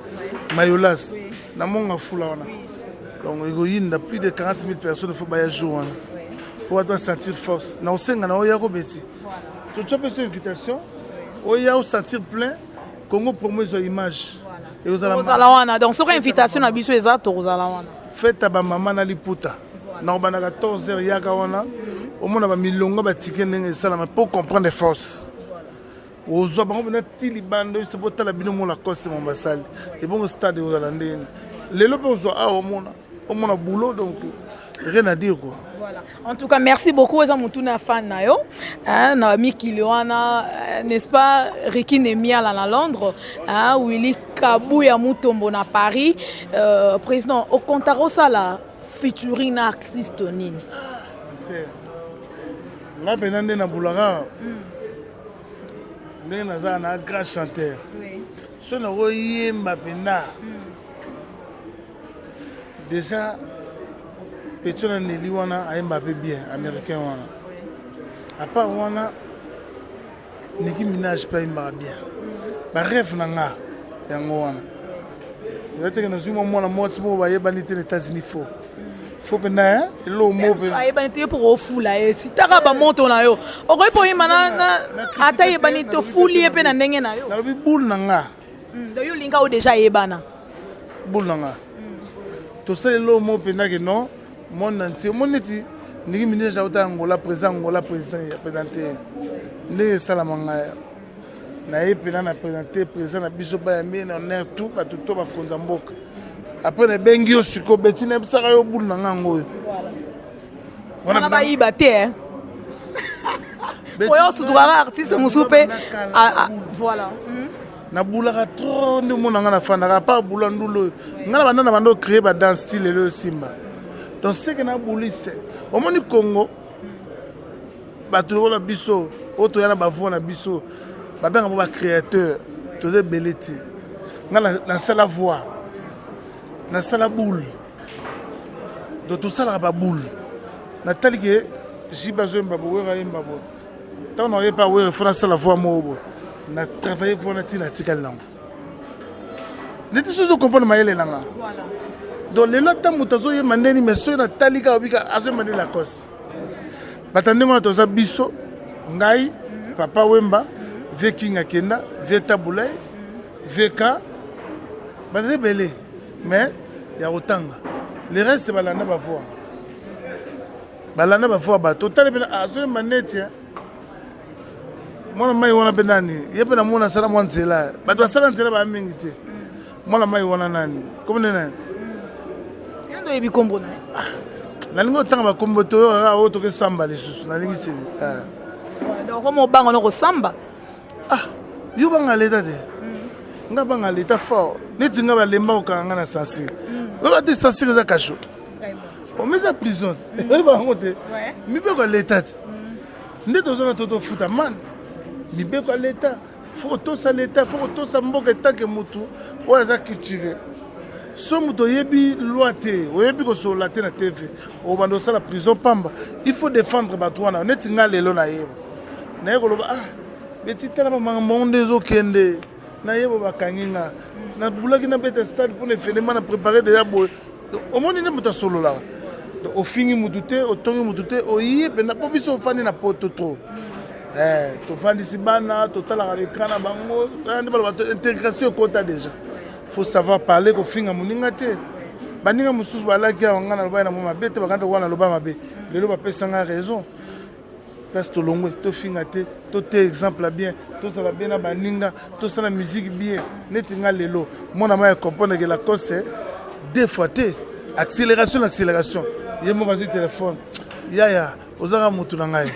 Mayolas na monga fula wana. Donc ekoyinda plus de 40 000 personnes, faut baya jour wana po bato basentir force. Na osenga na oya kobeti totya mpe so invitation oya osentir plein Congo Promo ezwa image.
Ekozala wana. Donc soki invitation na biso eza, tokozala wana.
Fête ya bamama na liputa na kobanda 14 heures, yaka wana omona bamilongo batike ndenge esalama po comprendre force. Ozwa bango mpena ti libanda oyebisa botala bino mo Lacoste mo basali ebongo stade ekozala ndenge lelo mpe ozwa awa omona boulot, donc rien à dire quoi.
Voilà. En tout cas, merci beaucoup. Eza mutu na fan na yo, hein, na mikili wana, n'est-ce pas, Ricky Nemiala na Londres, hein, Willy Kabuya Mutombo na Paris. Président, au comptaro sala featuring na artiste nini?
C'est nga mpena nde nabulaka ndenge naza na grand chanteur. So nakoyemba mpena déjà petit na Neli wana ayemba mpe bien américain wana. À part wana, Nicki Minaj mpe ayembaka bien. Barêve na nga yango wana eza teke nazwi mwa mwana mwasi moko bayebani te na États-Unis, fo mpena eloko moko mpe
Ayebani te, ye mpo kofula ye titaka bamoto na yo, okoki mpo oyemba na ata yebani te, ofuli ye mpe na ndenge na yo.
Nalobi boule na nga.
Donc yo olinga oyo déjà ayebana.
Boule na nga, tosali eloko moko mpenza ke non, monde entier omoni neti ndenge Minaj auta Angola, président Angola, président présente ndenge esalama. Ngai naye mpena na présente président na biso, bayambi na honneur tout bato to bakonza mboka. Après nabengi yo sikoyo beti, nayebisaka yo boule na nga yango oyo.
Wana bayiba te oyo osutukaka artiste mosusu mpe, voilà.
Nabulaka trop nde omona nga nafandaka apa bula ndulu oyo nga na banda na banda ocréer badanse style lelo osimba. Donc seke nabuli se omoni Congo bato lokola biso oyo toya na bavoix na biso, babenga mo bacréateur, toza ebele te. Nga nasala voix, nasala boule, donc tosalaka baboule. Natali ke jibe azoyemba boye, Wera ayemba boye, ntango na oyepa Wera fo nasala voix moko boye, na travaille voix na ntina atikali nango neti soki ozocomprendre mayele na nga. Donc lelo ata moto azoyemba ndeni, mais soki natali kaka obika azoyemba nde Lacoste. Bato ndenge wana toza biso, ngai, Papa Wemba, vie King akenda, vie Tabulai, VK, baza ebele mais ya kotanga. Le reste balanda bavoix, balanda bavoix. Bato otali mpena azoyemba neti mwana mai wana mpe nani ye mpe namona asala mwa nzela. Bato basala nzela baya mingi te. Mwana mai wana nani, kombo nde nani?
Yo nde oyebi kombo na ye.
Nalingi otanga bakombo te, oyo kaka oyo tokesamba lisusu nalingi te.
Donc komo obanga no kosamba?
Ah, yo banga leta te, nga banga leta fort. Neti nga balemba kokanga nga na censure, oyo te censure eza cachot, omeza prison te, oyeba yango te. Mibeko ya leta te nde tozona to tofuta mande. Mibeko ya leta, fo kotosa leta, fo kotosa mboka. Etanke motu oyo aza culture, so moto oyebi loi te, oyebi kosolola te na TV, obanda osala prison pamba. Il faut défendre bato wana. Neti nga lelo nayeba naye koloba, ah. Beti tala bamakambo yango nde ezokende nayeba bakangi nga nabulaki nabeta stade mpona evenema na prépare deja boye. Omoni nde moto asololaka, ofingi motu te, otongi motu te, oye mpenza mpo biso ofandi na poto trop. Tofandisi bana, totalaka l'écran na bango nde baloba intégration ekota déjà. Faut savoir parler, kofinga moninga te. Baninga mosusu balaki awa, ngai nalobaki na mo mabe te, bakanta wana naloba mabe, lelo bapesanga raison. Place tolongwe, tofinga te, tote exemple ya bien, tozala bien na baninga, tosala musique bien. Neti nga lelo mwana ma ya comprendre ke Lacoste deux fois te, accélération na accélération, ye moko azwi telefone: "Yaya, ozaka motu na ngai."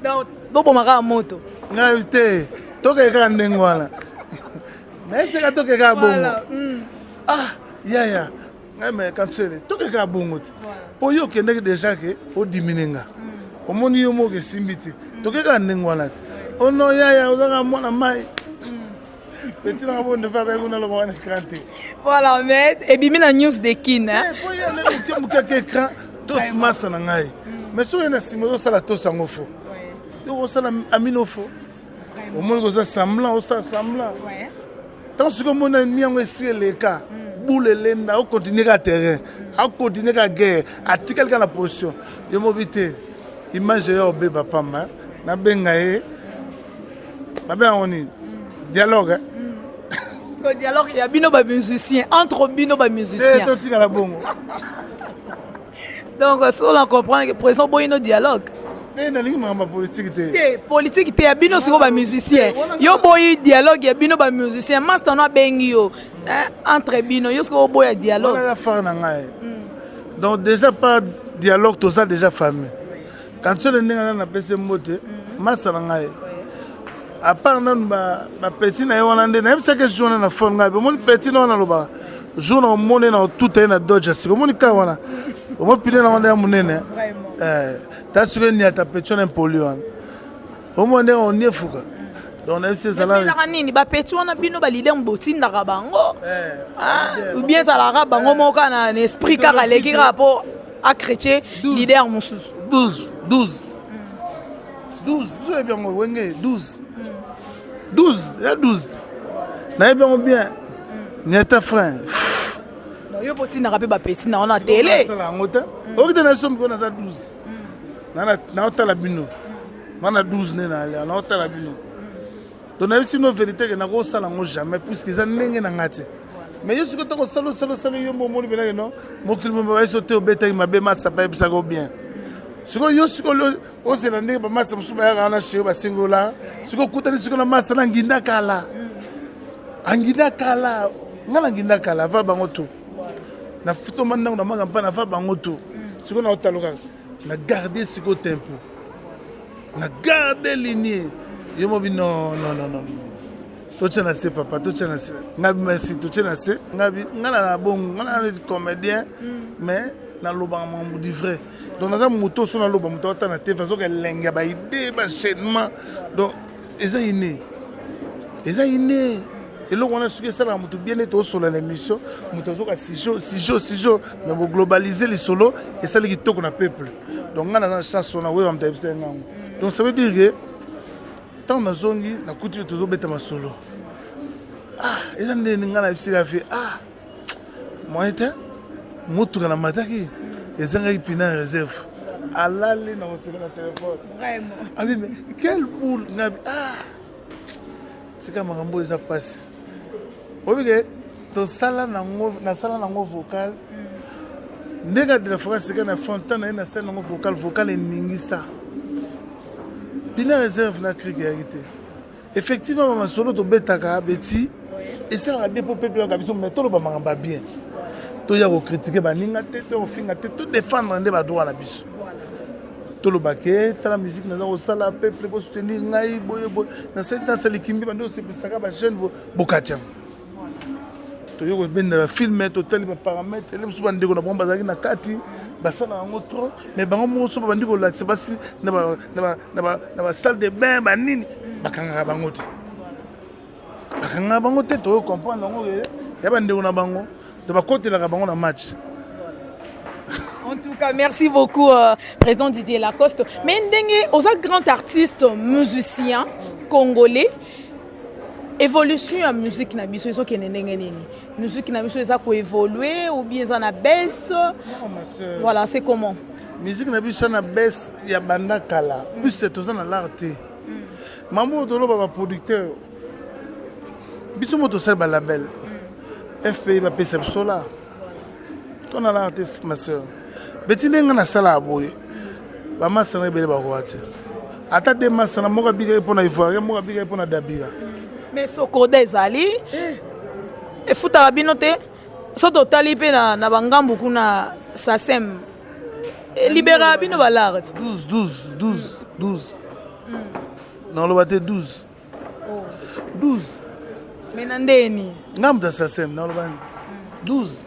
Donc boboma kaka moto.
Ngai te, tokeke kaka ndenge wana, nayeseka tokeke kaka bongo. Ah yaya, ngai me kansele, tokeke kaka bongo te, mpo yo okendaki déjà ke odimine nga, omoni yo moko esimbi te, tokeke kaka ndenge wana te. Ono yaya, ozaka mwana mai, petit nanga bo ndefa kaki kuna, loba wana écran te.
Voilà, mais ebimi na News de Kin.
Po ye moke moke ake écran tosi masa na ngai, mais soki na nsima ozosala tosi yango fo, yo kosala amino fo, omoni koza semblant, osala semblant. Ntango soki omoni mi yango esprit eleka bule elenda, okontinue kaka terrain, akontinue kaka guerre, atikali kaka na position yo mobi te, image eyo obeba pamba. Nabenga ye, babenga yango nini? Dialogue.
Parce que dialogue ya bino bamusicien, entre bino bamusicien.
Totikala bongo.
Donc so on comprend que président boyino dialogue.
Te, nalingi makambo ya politike te.
Te, politike te, ya bino sikoyo bamusicien. Yo boyi dialogue ya bino bamusicien, master no abengi yo entre bino, yo sikoyo oboya dialogue.
Wana frère na ngai. Donc déjà pas dialogue, toza déjà famille. Kansole ndenge aza, napesi mbote masa na ngai, à part nanu bapeti na ye wana nde nayebisaki jour wana na phone ngai, omoni petit na wana, alobaka jour na omoni na otuta ye na Dodge ya sika, omoni ka wana, omoni pine na wana ya monene ta sikoyo eniata petit wana impoli wana, omoni ndenge oniefuka. Donc nayebisi
ezalaka nini, bapeti wana bino baleader botindaka bango ou bien ezalaka bango moko na esprit kaka aleki kaka mpo achrétien leader mosusu?
12 12 12, biso oyebi yango, Wenge 12 12 ya 12, nayebi yango bien, niata frein.
Yo botindaka mpe bapeti na wana tele.
Asala yango te, oyoki te. Na biso mikolo naza 12, naotala bino nga na 12 nde nalia, naotala bino. Donc nayebisi bino vérité ke nakosala yango jamais, puisque eza ndenge na nga te. Mais yo sikoyo ntango osala, osala, osala, yo mbo omoni mpenake no mokili momba bayeso te, obetaki mabe, masa bayebisaka o bien. Sikoyo yo sikoyo ozela ndenge bamasa mosusu bayaka wana chéri, basengola. Sikoyo okutani sikoyo na masa na nginda kala, anginda kala, nga na nginda kala ava bango to na futoma ndango na maka mpa nava bango to. Sikoyo na otalo kaka na garde sikoyo tempo na garde ligne, yo mobi non, non, non, non, totya na se papa, totya na se ngabi, merci, totya na se ngabi. Nga na bongo, nga na comédien, mais nalobaka makambo du vrai. Donc naza moto so naloba, moto ata na te azoka elenge ya baide baenchaînement. Donc eza ine, eza ine eloko wana. Soki esalaka moto bien nde tosola na émission, moto azoka sijo sijo sijo, mais boglobalize lisolo, esali kitoko na peuple. Donc ngai naza na chance wana, oyeba moto ayebisa ngango. Donc ça veut dire que ntango nazongi, nakuti mpe tozobeta masolo. Ah, eza ndeni ngai nayebisika fe, ah moyen te, motuka na mataki ezangaki pina ya réserve, alali na koseka na telefone abi: "Mais quelle boule!" Ngabi: "Ah, tika makambo, eza mpasi." Oyebi ke tosala nango, nasala nango vocal ndenge de la forêt sika na fontan na ye, nasala nango vocal, vocal eningisa pina réserve na krike eyaki te. Effectivement, bamasolo tobetaka beti esalaka bien mpo peuple yoka biso, mais toloba makambo ya bien, toya kocritiquer baninga te, to kofinga te, todéfendre nde badroit na biso. Toloba ke tala musique naza kosala, peuple bosoutenir ngai boye boye, nasali nasali kimbi bande osepelisaka bajeune, bokati yango. Toye kobendela film, totali baparamètre ele mosusu, bandeko na bango bazalaki na kati, basalaka yango trop, mais bango moko so babandi kolakisa basi na basalle de bain banini, bakangaka bango te, bakangaka bango te. Toyo comprendre yango ya bandeko na bango, to bakotelaka bango na match.
En tout cas, merci beaucoup, président Didier Lacoste. Mais Ndenge, aux grand artiste, musicien, congolais, évolution ya musique na biso ezokende ndenge nini? Musique na biso eza koévolue ou bien eza na baisse? Voilà, c'est comment?
Musique na biso na baisse ya banda kala, puisque toza na l'art te. Mambo oyo toloba, baproducteur biso mo tosali balabel FPI bapesa biso la to na l'art te. Ma sœur beti, ndenge nasala ya boye, bamasana ebele bakoka te. Ata de masana moko abikaki mpo na Ivoirien, moko abikaki mpo na Dabira.
Mais Sokoda ezali efutaka bino te. So totali mpe na bangambu kuna, SACEM elibéraka bino balare.
12, 12, 12, 12, naloba te, 12, 12.
Mais na ndeni?
Nga moto ya SACEM, naloba nini? 12.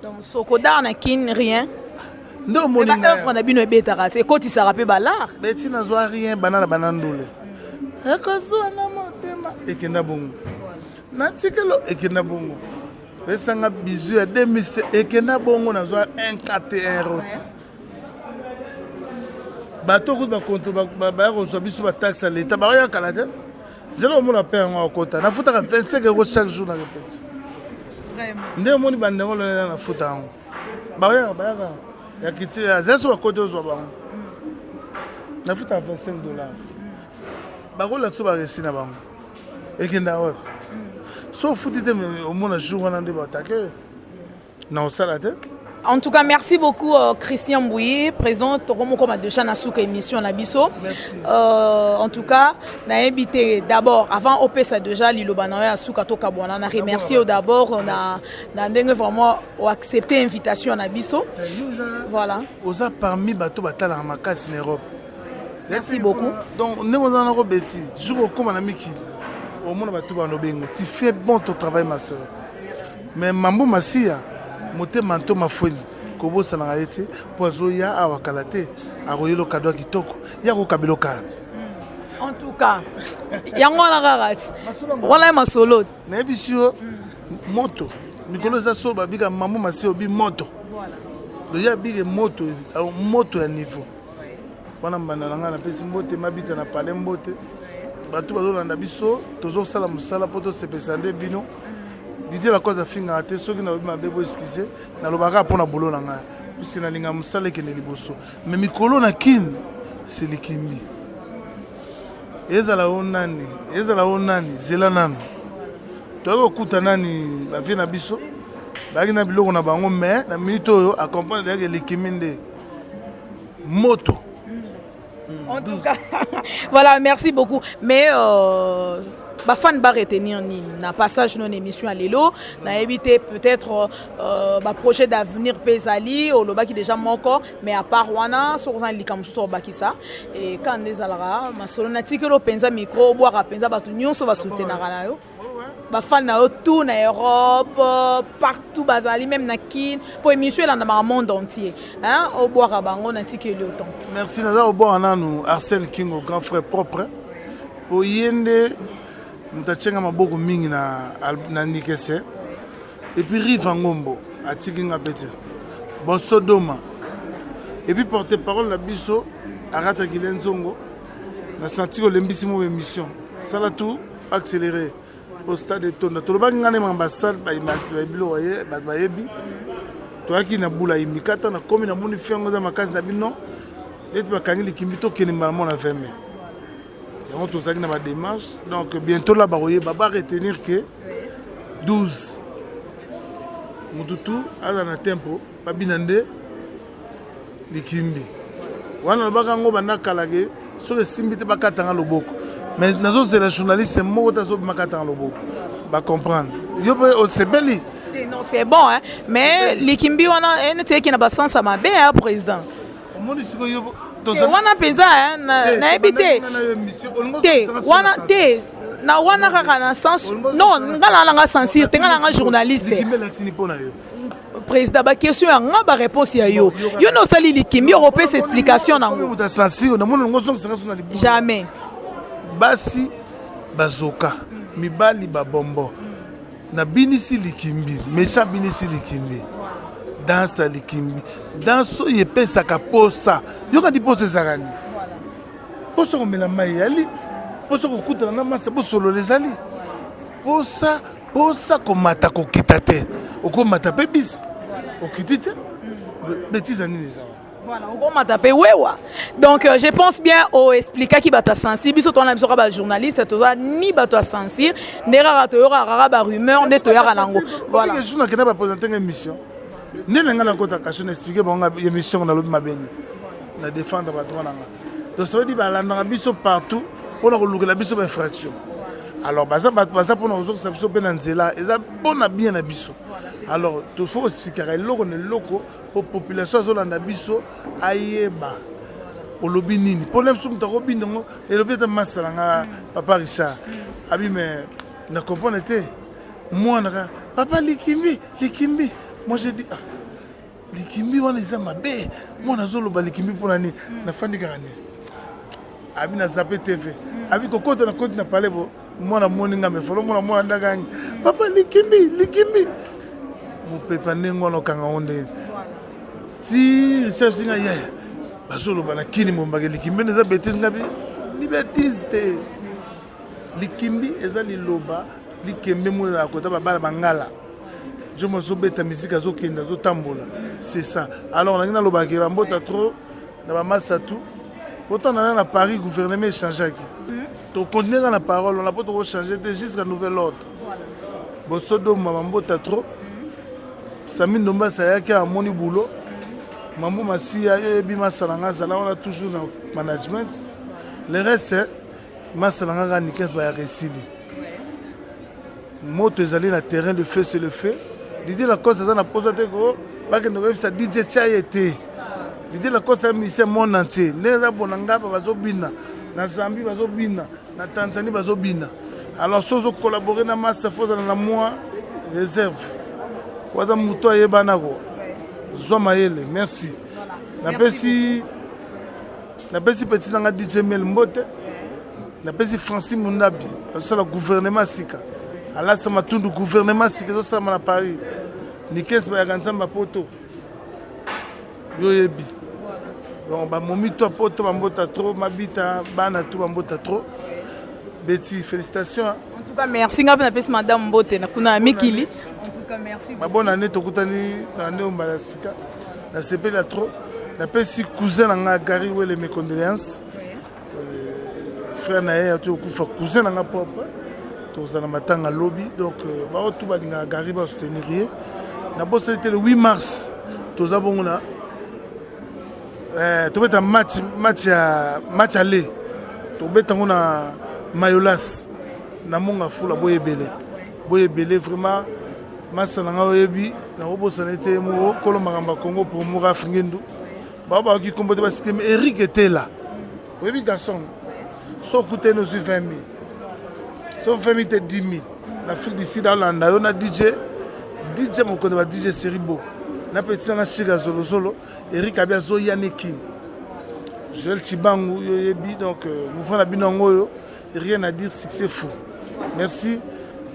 Donc Sokoda na Kin, rien?
Nde omoni.
Baœuvre na bino ebetaka te, ekotisaka mpe balare.
Beti, nazwa rien. Bana na bana ndule ekozwa na motema, ekenda bongo. Natikelo ekenda bongo. Pesanga bizu ya 2007, ekenda bongo. Nazwa 1 kt 1 roti. Bato kutu bakonto baya kozwa biso bataxe ya leta, baoya kala te. Zela, omona mpe yango akota. Nafutaka 25 € chaque jour na répétition. Nde omoni bandengo lonena, nafuta yango. Bayaka, bayaka ya kiti azali so bakoti ozwa bango. Nafutaka 25 $. Bakolakisa baresi na bango, ekenda wapi? So ofuti te, omona jour wana nde batake na osala te.
En tout cas, merci beaucoup Christian Mbouyi, président Tokomoko déjà na souka émission na biso. En tout cas, na invité d'abord avant opesa déjà liloba na ya souka toka bwana na remercier d'abord na ndenge vraiment accepter invitation na biso. Voilà.
Oza parmi bato batalaka makasi na Europe.
Merci beaucoup.
Donc ndenge oza nako beti, jour okóma na mikili, omona bato banobengo. Tu fais bon ton travail, ma soeur. Mais Mambo Masiya motema nto mafweni, kobosanaka ye te, mpo azoya awa kala te. Akoyela cadeau ya kitoko, ye akokabela carte.
En tout cas, yango wana kaka ti wana ye masolo.
Nayebisi yo, moto mikolo eza so babika Mambo Masiya obi moto doya abike moto, moto ya niveau wana. Mbanda na ngai, napesi mbote mabita na pale, mbote bato bazolanda biso. Tozosala mosala mpo tosepesa nde bino. Didier Lacoste afingaka te. Soki nalobi mabe, bo excuse. Nalobaka mpo na bolo na ngai, puisque nalinga mosala ekende liboso. Mais mikolo na Kine selikimbi, ezala o nani, ezala o nani, zela nanu toyaki kokuta nani. Bavie na biso bayaki na biloko na bango, mais na minute oyo acomprendre yaki elikimi nde moto.
En tout cas, voilà, merci beaucoup. Mais bafan ba retenir nini na passage non émission ya lelo? Nayebi te, peut-être baprojet d'avenir mpe ezali, olobaki déjà moko, mais à part wana, soki oza na likambo mosusu obakisa ka nde ezalaka masolo. Natikeli mpenza micro, obwaka mpenza bato nyonso basoutenaka na yo, bafan na yo tout na Europe, partout bazali, même na Kine, po émission elandamaka monde entier, hein? Obwaka bango, natikeli yo temps.
Merci. Naza kobwaka nanu Arsène Kingo, grand frère propre, po ye nde moto atianga maboko mingi na Nikese. Et puis Riva Ngombo atiki nga mpe te, Bosodoma. Et puis porte parole na biso arataki le nzongo na santi kolembisi mo émission, sala tout accéléré au stade etonda. Tolobaki nga nde makambo ya stade, biloko bato bayebi. Toyaki na bula imikata, nakomi, namoni fi yango eza makasi na bino neti bakangi likimbi. Tokende mbala mo na 20 mai, yango tozalaki na badémarche. Donc bientôt la bakoyeba, baretenir que 12 motu tu aza na tempo, babina nde likimbi wana. Lobaka yango banda kala ke soki esimbi te, bakatanga loboko. Mais nazozela journaliste moko te azobima katanga loboko, bacomprendre. Yo mpe osepeli?
Non, c'est bon, hein? Mais likimbi wana neti eki na basens ya mabe ya président.
Omoni sikoyo?
Wana mpenza nayebi te te wana te na wana kaka na sens. Non, nga na nanga censure te, nga nanga journaliste.
Mpo na yo.
Président, baquestion ya nga, baréponse ya yo. Yo nde osali likimbi, okopesa explication nango. Jamais.
Basi bazoka, mibali babombo. Nabinisi likimbi, mesha abinisi likimbi, danse ya likimbi, danse oyo epesaka posa. Yoka di posa ezalaka nini? Posa komela mai eyali. Mposa kokutana na masa bosolola ezali mposa mposa komata kokita te okomata mpe bisi okiti te betise ya nini eza wana.
Voilà, okomata mpe wewa. Donc je pense bien oexplikaki bato ya sensible. Biso towana biso kaka bajournaliste, toza ni bato ya sensible nde kaka toyokaka kaka barumeur nde toyaka nango. Voilà.
Jour nakenda bapresente nga émission nde na ngai nakota kasho na explike bango nga émission nalobi mabeni na défendre badroit na nga. Donc ça veut dire balandaka biso partout mpona kolukela biso bainfraction. Alors baza bato baza mpona kozongisa biso mpe na nzela eza mpona bien na biso. Alors faut koexplikaka eloko na eloko po population azolanda biso ayeba olobi nini mpo na biso moto akobinda yango elobi ata masa na nga papa Richard abi me na comprendre te mwana kaka papa likimbi likimbi. Moi j'ai dit ah, likimbi wana eza mabe, mwana azoloba likimbi mpona nini? Nafandi kaka nini abi na zape TV abi kokota na koti na palais bo mwana moni nga mefolo mwana mwana ndakangi papa likimbi likimbi mopepa ndenge wana okanga ngo ndenge ti Richard singa yaya bazoloba na kini mombake likimbi eza betise nga bi ni betise te likimbi eza liloba likembe mo ezala kota babala bangala jomo azobeta misike azokende azotambola c'est ça. Alors nangi nalobaka bambota trop na bamasatu pourtant nana na Paris gouvernement échangeaki tocontinue kaka na parole wana mpo tokochange te jusqu'à nouvel ordre. Bosodoma bambota trop Sami Ndombasi ayaki amoni boulot Mambo Masiya yo yebi masala nga azala wana toujours na management. Le reste masala nga kaka Nikens bayaka esili moto ezali na terrain le feu c'est le feu. Didier Lacoste aza na posa te ko bakende koyebisa DJ Chaye te. Didier Lacoste ya musicien monde entier ndenge eza bona ngaba bazobina na Zambie bazobina na Tanzanie bazobina. Alors soki ozocollabore na masa fo ozala na mwa réserve waza moto ayebana ko zwa mayele. Merci. Napesi napesi petit nanga DJ Mel mbote, napesi Francis Mundabi azosala gouvernement sika, Alasa Matundu gouvernement sika ezosalama na Paris, Nikes bayaka nzambe ya poto yo yebi. Donc bamomi to poto bambota trop mabita bana tu bambota trop. Betty, félicitations.
En tout cas merci nga mpe napesi madame mbote na kuna ya mikili. En tout cas merci.
Babonne année, tokutani na nde mbala sika. Nasepeli ya trop. Napesi cousin na nga Gary Wele mes condoléances. Frère na ye ati okufa cousin na nga propre. Tozala matanga lobi donc bao tout balingaka Gary ba soutenir ye. Nabosani te le 8 mars toza bongo na tobeta match match ya match aller tobeta ngo na Mayolas na Monga Fula boyebele boyebele vraiment masa na nga oyebi nakobosana ete mokolo makambo ya Congo pour Moura Ngindu bao bayoki kombo te basikemi Eric Etela oyebi garçon so okutani ozwi 20 000 so 20 000 te 10 000 na Afrique du Sud alanda yo na DJ DJ mokonzi ba DJ Seribo na petit na Shika Zolozolo Eric abi azoya ne kin Joël Chibangu yo yebi donc mouvement na bino yango oyo rien à dire succès fou. Merci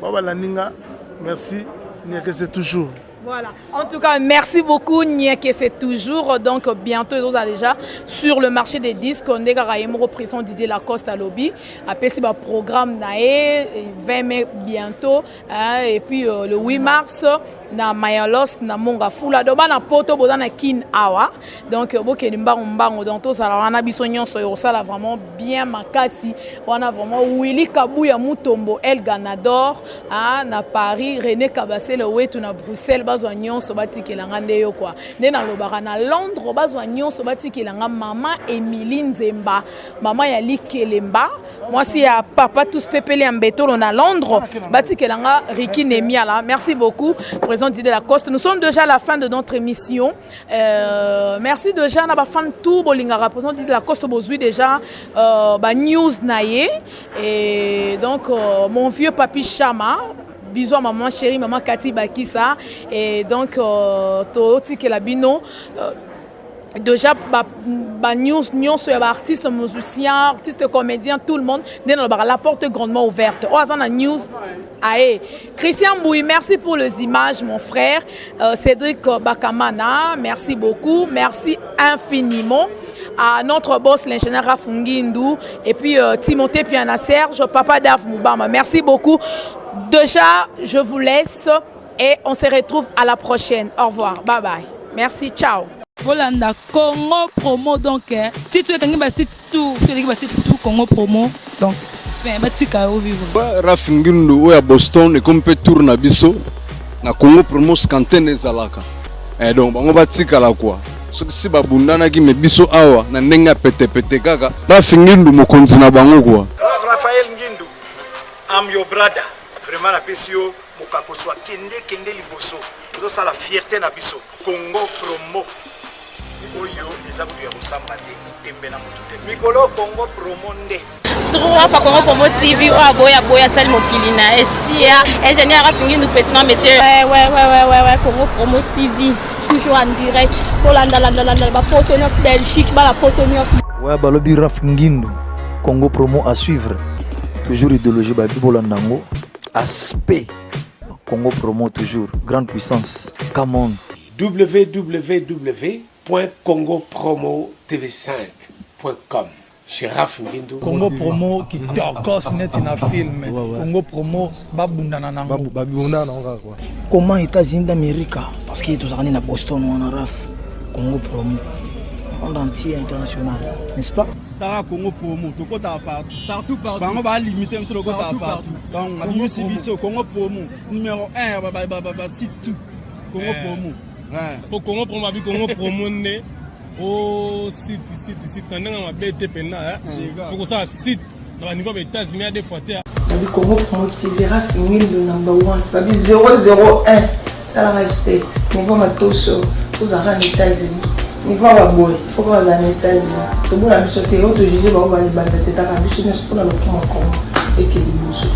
baba landinga merci Niakese toujours.
Voilà. En tout cas, merci beaucoup Niakese toujours. Donc bientôt ils sont déjà sur le marché des disques. On est carrément représentant Didier Lacoste à lobby. Après c'est un programme naé 20 mai bientôt hein, et puis le 8 mars na Mayalos na Monga Fula. Donc na poto boza na kin awa. Donc bokende mbango mbango donc tozala wana biso nyonso osala vraiment bien makasi. Wana vraiment Willy Kabuya Mutombo El Ganador hein, na Paris René Kabasele wetu na Bruxelles bazwa nyonso batikelanga nde yo quoi. Nde nalobaka na Londres bazwa nyonso batikelanga mama Emilie Nzemba, mama ya Likelemba, mwasi ya papa tous pepele ya Mbetolo na Londres batikelanga Ricky Nemiala. Merci beaucoup président Didier Lacoste. Nous sommes déjà à la fin de notre émission. Merci déjà na ba fan tout bolingaka président Didier Lacoste bozui déjà ba news na ye. Et donc mon vieux papi Chama, bisous à maman chérie, maman Cathy Bakissa. Et donc totikela bino déjà ba news nyonso ya ba artiste musicien, artiste comédien, tout le monde nde nalobaka la porte est grandement ouverte. Oyo aza na news aye. Christian Mbouy, merci pour les images mon frère. Cédric Bakamana, merci beaucoup, merci infiniment. à notre boss, l'ingénieur Raph Ngindu, et puis Timothée Piana Serge, Papa Dav Moubama. Merci beaucoup. Déjà, je vous laisse et on se retrouve à la prochaine. Au revoir. Bye bye. Merci. Ciao.
Bolanda Congo Promo donc eh, ti tu ekangi ba site tout, tu eleki ba site tout Congo Promo donc fin batika yo vivre.
Raf Ngindu oyo ya Boston ekomi mpe tour na biso na Congo Promo Scantene ezalaka eh, donc bango batikala kwa soki si babundanaki me biso awa na ndenge ya petepete kaka Raf Ngindu mokonzi na bango kwa.
Rav Raphaël Ngindu, I'm your brother. Vraiment napesi yo mokakoswa kende kende liboso ozosala fierté na biso Congo Promo oyo eza kutu ya kosamba te tembe na motu te mikolo Congo Promo nde
Trois fois Congo Promo TV oyo aboya aboya asali mokili na esia ingénieur Rafingindu petit non monsieur.
Ouais, Congo Promo TV toujours en direct kolanda landa landa bapoto nyonso Belgique bana poto nyonso.
Ouais, balobi Raf Ngindu, Congo Promo à suivre. Toujours idéologie babi bolanda yango. Aspect Congo Promo toujours, grande puissance. Come on.
www.congopromotv5.com chez Raph Ngindu.
Congo Promo kitokos neti na film. Congo Promo babundana nango.
Babundana nango kaka quoi.
Comment États-Unis d'Amérique parce que tozalaka na Boston wana Raf Congo Promo monde entier international, n'est-ce pas?
Tala Congo Promo tokotaka partout partout partout bango balimite biso tokotaka partout donc abimisi biso Congo Promo numéro 1 ba site tout Congo Promo.
Po Congo Promo abi Congo Promo nde o site site site na ndenge mabe te mpenza po kosala site na baniveau ya baÉtats-Unis ya des fois te.
Babi Congo Promo TV, Raf Ngindu number 1, babi 001 talaka state niveau matoso ozalaka na États-Unis niveau ya baboye fo kaka bazala na États-Unis tobona biso te oyo tojuge bango balibanda te taka biso nyonso mpona lokuma Congo eke liboso.